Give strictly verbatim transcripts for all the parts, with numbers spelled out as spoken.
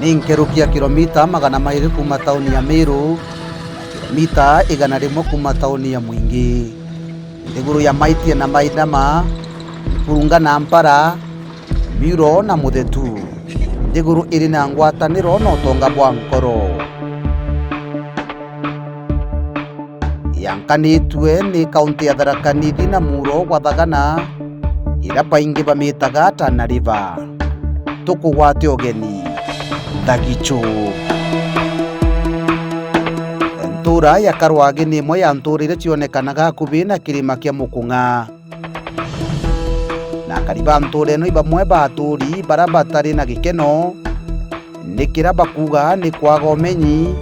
Ni nkeruki ya kilomita magana mairi kuuma tauni ya Meru, na kilomita igana rimwe kuuma tauni ya Mwingi. Nthiguru ya Maitia na Mainama, Nkurunga na Mpara, Miuro na Muthetu, nthiguru iri na ngwataniro na utonga bwa nkoro. Yankanitue ni kaunti ya Tharaka Nithi na muuro gwa Thagana, iria baingi bamitaga Tana River. Tukugwate ugeni, Thagichu. Ntuura ya Karwagi ni imwe ya ntuura iria cionekanaga akubi na kirima kia Mukung'a. Na akari ba ntuura ino ibamwe ba aturi baria batari na gikeno, ni kiria bakuuga ni kwaga umenyi,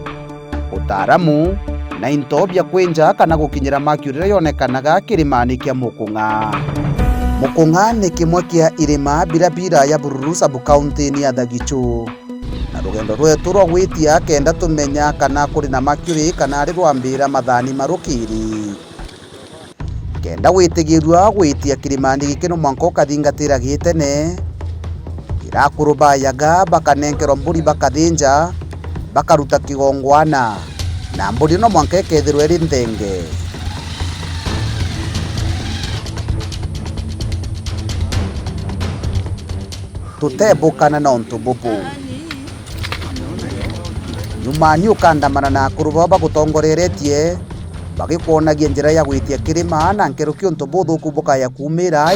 utaaramu, na into bia kwinja kana gukinyira mercury iria yonekanaga kirimani kia Mukung'a. Mukung'a ni kimwe kia irima biria biraaya Bururu sub-county-ini ya Thagichu, na rugendo rwetu rwa gwitia kenda tumenya kana kuri na mercury kana ari rwambira mathaani ma rukiri. Kenda witigirua gwitia kirimani giki no mwanka ukathingatira gitene. Kira akuru ba Yaga bakanenkerwa mburi bakathinja, bakaruta kigongwana, na mburi no mwanka ikethirwa iri nthenge. Tutebukana na untu bubu. Nyuma ni ukandamana na akuru baba bagutongoreretie, bagikwonagia njira ya gwitia kirima na nkeruki untu buthuku bukaya kuumira,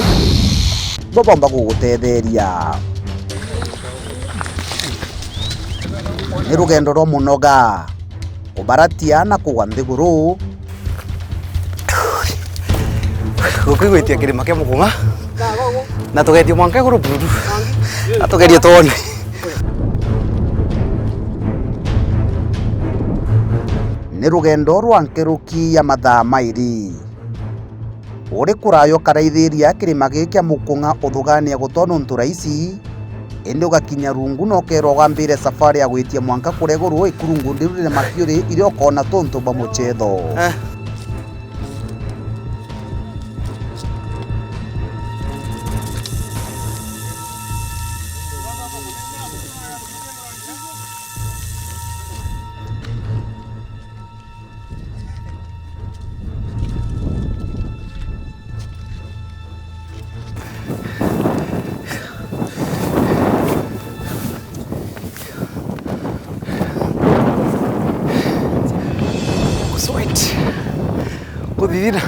bo bomba gugutetheria. Ni rugendo rwa munoga, kubaratia na kugwa nthiguru. Guku igwitia kirima kia Mukung'a, na tugeetia mwanka iguru Bururu, na tugerie twone. Ni rugendo rwa nkeruki ya mathaa mairi. Uri kuraya ukaraithiria kirima giki kia Mukung'a uthugania gutona untu raisi, indi ugakinya rungu na ukeerwa ugambire safari ya gwitia mwanka kuria iguru ikurungu ndiru rina mercury iria ukoona tuntu bwa muchetho. Eh. Kusweat. Kuthithina.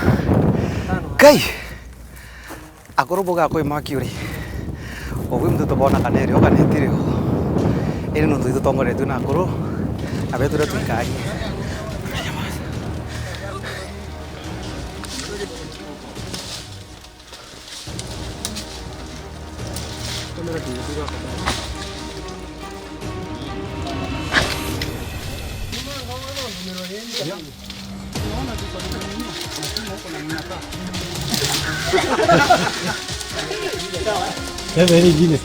Kai. Akuru bauga kwi mercury. Ubu muntu tubona kana irio kana itirio. Iri nontu itutongoretue na akuru, na betu uria twikari. Bebe ile ingine.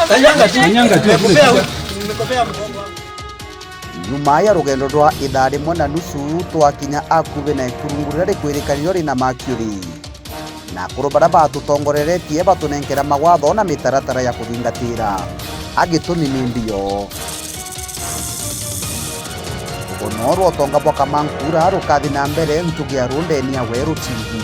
Kanyanga tu. Kanyanga tu. Nyuma ya rugendo rwa ithaa rimwe na nusu, twakinya akubi na ikurungu riria rikwirikanirwa rina mercury. Na akuru baria batutongoreretie batunenkera mawatho na mitaratara ya kuthingatira. A gitumi ni mbio. Rugono rwa utonga bwa Kamankura rukathi na mbere ntugi ya Rundenia Weru T V.